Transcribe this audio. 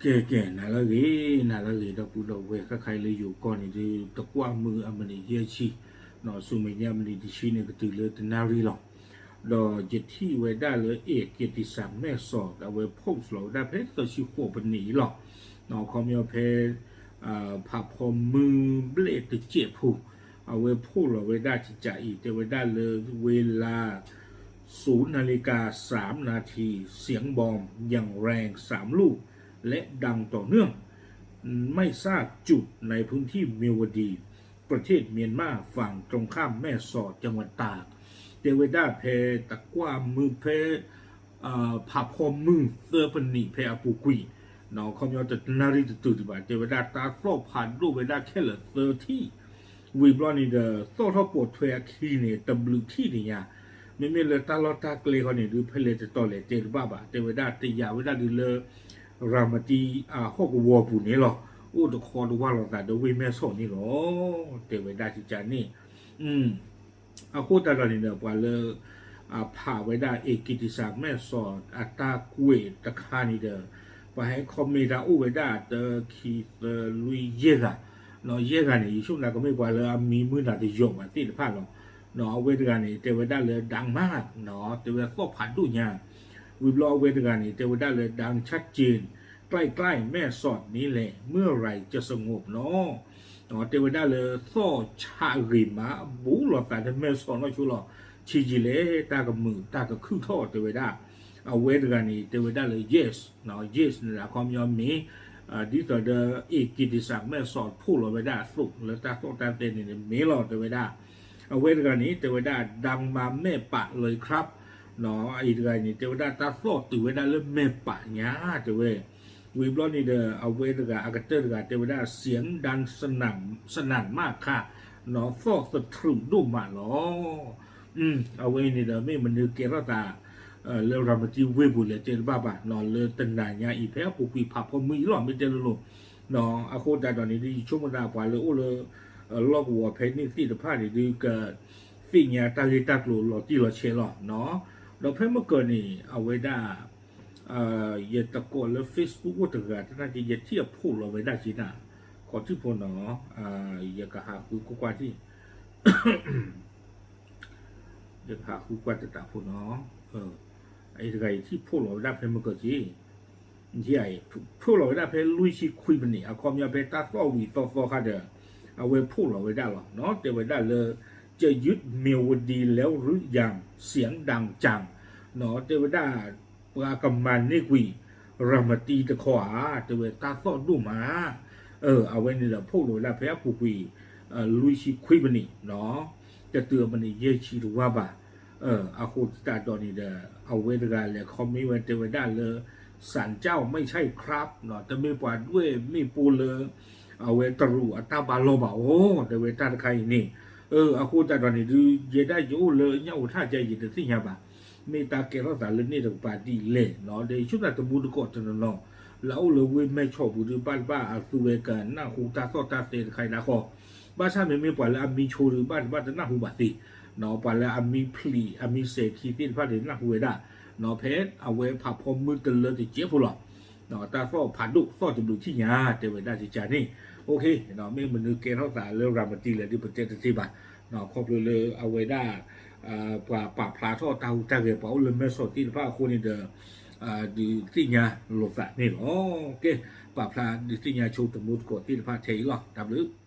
ကဲကဲ နၤလၢအဂ့ၤ နၤလၢအဂ့ၤ ဒီပုၢ်ဒီဝဲၢ် ခဲခါအံၤလၢယိၤကီၢ်န့ၣ်ဒုး တကွၢ်မုၢ်အမံးနံးယဲၢ်ဆံ, ဆူမဲာ်ညါမံးနံးတဆံန့ၣ် ကတုၤလၢတနၣ်ရံၣ်လီၤ. ဒီးယထံၣ်ဝဲဒၣ်လၢ A က့တံစၣ်မဲၣ်စီၤ အဝဲ post လီၤဝဲဒၣ်ဖဲသၢဆံဃိးပနံးအံၤလီၤ. ခီပညီဖဲ ဖးဖီမုၢ်ဘျဲၣ်တစဲးဖိ အဝဲ post လီၤဝဲဒၣ်ကကးအံၤ တဲဝဲဒၣ်လၢ เวลา ศูนย์นาฬิกาสามนาที เสียงบอมยังแรงสามลูก และดังต่อเนื่อง ไม่ทราบจุดในพื้นที่เมียวดี ประเทศเมียนมา ฝั่งตรงข้ามแม่สอด จังหวัดตาก တဲဝဲဒၣ်ဖဲတကွၢ်မုၢ်ဖဲ ဖးဖီမုၢ်သၢပနံးဖဲအပူၤကွံာ်, ခီပညီတနၣ်ရံၣ်တတုၤဒံးဘၣ် တဲဝဲဒၣ်တၢ်သီၣ်ဖးဒိၣ်ဝဲဒၣ်ခဲလၢာ်သၢထံၣ်, ဝံၤဘျီန့ၣ်ဒီး သီၣ်ထီၣ်ပိာ်ထွဲအခံန့ၣ် တဘျုးထံၣ်တညါ, မ့မ့ၢ်လၢတၢ်လီၢ်တၢ်ကျဲခီန့ၣ်ဒုး ဖဲလဲၣ်တတီၤလဲၣ်တဲတဘၣ်ဘၣ် တဲဝဲဒၣ်တယာ်ဝဲဒၣ်ဒုးလၢ ရၤမတံအဟီၣ်ကဝီၤပူၤန့ၣ်လီၤ. အိၣ်တခီတဝၢ်လိာ်သးဒီးဝ့ၢ်မဲၢ်ဆီးန့ၣ်လီၤ. တဲဝဲဒၣ်ကကးန့ၣ် အဃိသတးဒီးန့ၣ်ဒီး ပှၤလၢ ဖးဝဲဒၣ် A က့တံစၣ်မဲၣ်စီၤ အတၢ်ကွဲးတခါန့ၣ်ဒီး ပှၤဟဲ comment တၢ်အိၣ်ဝဲဒၣ်တၢ ခံ သၢ လွံၢ် ယဲၢ်ဂၤ, ယဲၢ်ဂၤန့ၣ် ယဆိကမိၣ်သးကမ့ၢ်ပှၤလၢအမံမုၢ်နၤတယီၤဘၣ်သ့ၣ်တဖၣ်လီၤ. အဝဲတဂၤန့ၣ် တဲဝဲဒၣ်လၢ ดังมาก တဲဝဲသီၣ်ဖးဒိၣ်ညါ, ဝံၤဘျီအဝဲတဂၤန့ၣ် တဲဝဲဒၣ်လၢ ดังชัดเจน ใกล้ๆแม่สอดนี่แหละ เมื่อไหร่จะสงบเนาะ တဲဝဲဒၣ်လၢသီၣ်ဆးဂ့ၤမး ဘူးလိာ်သးဒီးမဲၢ်ဆီးနီၢ်ဆိလီၤ, ဆံးယံာ်လဲၣ် တၢ်ကမုာ်တၢ်ကခုၣ်ထီၣ် တဲဝဲဒၣ်, အဝဲတဂၤန့ၣ် တဲဝဲဒၣ်လၢ yes, yes န့ၣ် အခီပညီမ့ၢ် ဒ်သိးဒီး A က့တံစၣ်မဲၢ်စီၤ post လီၤဝဲဒၣ်အသိး လၢတၢ်သီၣ်တၢ်သဲန့ၣ်မ့ၢ်လီၤ တဲဝဲဒၣ်, အဝဲတဂၤန့ၣ် တဲဝဲဒၣ် ดังมาแม่ปะเลยครับ အံၤတဂၤန့ၣ် တဲဝဲဒၣ်တၢ်သီၣ်တုၤဝဲဒၣ်လၢမဲၢ်ပာ်ညါ တဲဝဲ, ဝံၤဘျီန့ၣ်ဒီး အဝဲတဂၤအကတၢၢ်တဂၤ တဲဝဲဒၣ် เสียงดังสนั่น สนั่นมากค่ะ သီၣ်သထြုးဒိၣ်မးလီၤ. အဝဲအံၤန့ၣ်ဒီးမ့ၢ်မနုၤကဲထီၣ်သး လၢရၤမတံဝ့ၢ်ပူၤလဲၣ်တဲတဘၣ်ဘၣ် လၢတနၤညါအံၤဖဲအပူၤကွံာ်ဖးဖီမုၢ်အံၤလီၤ မ့ၢ်တဲလိၤလိၤ, အဃိသတးဒီးန့ၣ်ဒုး ယဆိကမိၣ်သးပှၤလၢအိၣ်လၢ လီၢ်ကဝီၤဖဲန့ၣ်သ့ၣ်တဖၣ်န့ၣ်ဒုး ကသ့ၣ်ညါတၢ်ဂ့ၢ်တၢ်ကျိၤလီၤတံၢ်လီၤဆဲးလီၤ. ဒီးဖဲမုၢ်ကၢၤန့ၣ် အဝဲဒၣ် ယတကိးလၢ Facebook အိၣ်တဂၤ တနာ်က့ ယထံၣ်အ post လီၤဝဲဒၣ်က့နၤ, ခီထံၣ်ဖိနီၤ, ယကဟးဃုကွၢ်ကွၢ်ထံၣ် ယကဟးဃုကွၢ်တတးဖိနီၤ, အံၤတဂၤယထံၣ် post လီၤဝဲဒၣ်ဖဲမုၢ်ကၢၤက့, ယထံၣ် post လီၤဝဲဒၣ်ဖဲလွံၢ်ဆံခွံမံးနံး အခီပညီဖဲတၢ်သီၣ်ဝံၤသီသီခါဒီး အဝဲဖီၣ်လီၤဝဲဒၣ်လီၤနီၤ, တဲဝဲဒၣ်လၢ จะยึดเมียวดีแล้วหรือยัง เสียงดังจัง နီၤ, တဲဝဲဒၣ် ပှၤကမၤန့ၢ်ကွံာ် ရၤမတံတခီဧါ, တဲဝဲတၢ်သီၣ်ဒိၣ်မး, အဝဲန့ၣ်ဒီးဖီၣ်လီၤဝဲဒၣ်ဖဲအပူၤကွံာ် လွံၢ်ဆံခွံမံးနံးနီၤ, တတုၤအမံးနံးယဲၢ်ဆံတဝၢ်ဘၣ်, အဃိသတးဒီးန့ၣ်ဒီး အဝဲတဂၤလဲၤ comment ဝဲတဲဝဲဒၣ်လၢ สารเจ้าไม่ใช่ครับ နီၤ, တမ့ၢ်ပှၤဒွဲၣ်မ့ၣ်ပိၢ်လၢ အဝဲတရူးအတၢ်ဘါလီၢ်ဘၣ်အီၤ, တဲဝဲတၢ်တခါအံၤန့ၣ်, အဃိသတးဒီးန့ၣ်ဒုး ယဲဒၣ်ယအိၣ်လၢညၣ်အူထၣ်ကဲ ယတသ့ၣ်ညါဘၣ်, မ့ၢ်တၢ်ကဲထီၣ်သးလၢန့ၣ်တကပၤဒ်လဲၣ်နီၤ, ဒီးယဆိကမိၣ်တမူတကိးတနီၤနီၤ လၢအအိၣ်လၢဝ့ၢ်မဲၢ်ဆီးပူၤဒုး ဘၣ်တဘၣ်အသုဝဲကနၢ်ဟူတၢ်သီၣ်တၢ်သဲတခါအံၤဒၣ်ဃီ, ဘၣ်ဆၣ်မ့မ့ၢ်ပှၤလၢအမံဆိဒုး ဘၣ်တဘၣ်တနၢ်ဟူဘၣ်သ့, ပှၤလၢအမံဖျံးအမံစဲၤခံသ့ၣ်တဖၣ်န့ၣ် နၢ်ဟူဝဲဒၣ်, ဖဲအဝဲဖးဖီမုၢ်တလၢတစဲးဖိလီၤ တၢ်သီၣ်ဖးဒိၣ်သီၣ်တဘျုးထံၣ်ညါ တဲဝဲဒၣ်ကကန့ၣ်, မ့ၢ်မနုၤကဲထီၣ်သးလၢရၤမတံလဲၣ်ဒုး ပတဲတသ့ဘၣ်, ခီဖျိလၢအဝဲဒၣ် ပှၤပာ်ဖျါထီၣ်တၢ်ဟူးတၢ်ဂဲၤ ပှၤအိၣ်လၢမဲၢ်ဆီးသ့ၣ်တဖၣ်အဃိန့ၣ်ဒီး ဒုးသ့ၣ်ညါလိာ်သးန့ၣ်လီၤ. ကဲ, ပာ်ဖျါဒုးသ့ၣ်ညါဆိတမူတကိးသ့ၣ်တဖၣ်ထဲအံၤလီၤ. တၢ်ဘျုး